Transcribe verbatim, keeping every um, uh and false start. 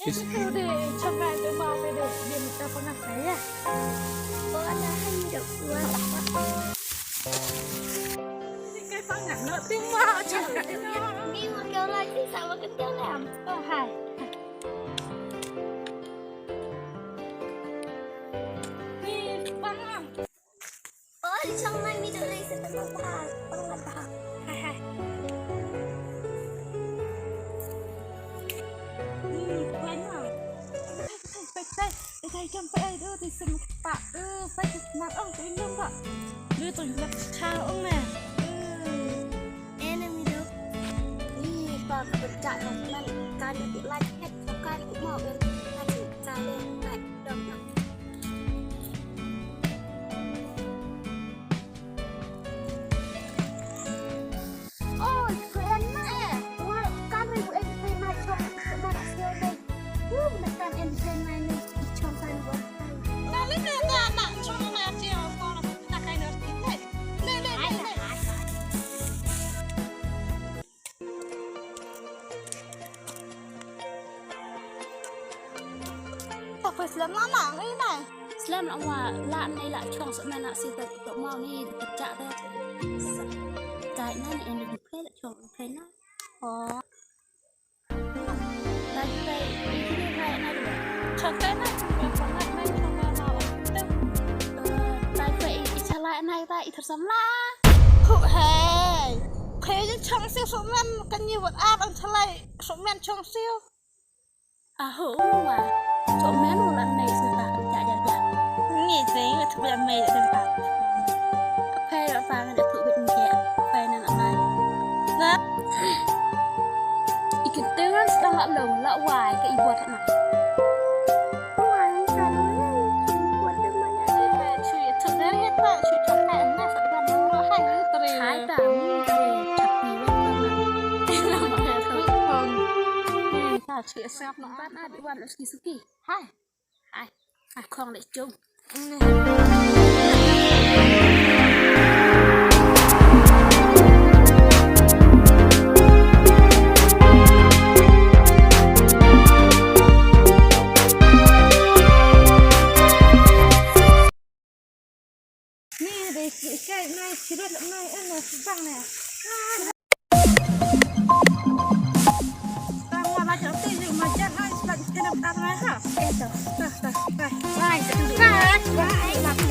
Itu deh, coba itu mau apa deh? Dia minta pengacara. Oh, ada hanya dua. Ini kayak pangan, no, tim mau coba. Ini mau kau lagi sama kental ya? Oh, hai. Ni bang. Oh, di chong mai mi dole se ta ba. Bang ba. Hai hai. Ni bang. Pai pai pai pai jam pai ai do ti sem pa. Eh, pai ti mat ong ti lum ba. Ni tu lak cha ong ne. Enemy do. Ni pa ka berjak ong man kan di lak het kan mo er kan ka le kan dong. Ôi, khuya na eh. Tua kan ri bu eh khuya na chong khuya na sio dei. Hu na kan en khuya na ni chong kan bu. Na le na na na chong na ti o ko na kai na ti le. Le le le le. Ta phe slem la ma ngai nai. Slem la wa la nei la chong so men la si ta to mau ni ta cha ta. Kai na ni en du phe la chong phe na. Oh. Lai phe i ni lai na du. Chong kai na chong kai na ngai chong kai na. Lai phe i cha lai nai ta i thar sam la. Hu hei. Khe chong siu so men kan ni wat ar an cha lai so men chong siu. Aho wa. Chong men wa la nei sa ta ja ja ja. Ni sing tu ya mei sa ta. Apai wa pa ngan tu bit ni ya. Apai nang amai. Na. Ikin tengan sedang la long la wai ka ibuat na. Wai sa long. Ibuat de ma ya. Chu ya tu dari ya ta chu chu na na sa ta na hai ni teri. Hai ta ni. Tapi wa ta na. Ka chi sngap na ban a di wan suki suki. Hai. Hai. Hai khong le chung. Ni dei kai nai chirot nai en na bang ne. Tang wa la jati ni majan ai slat kena tang nai ha. Eto. Tah tah tah. Bye. Bye. Bye.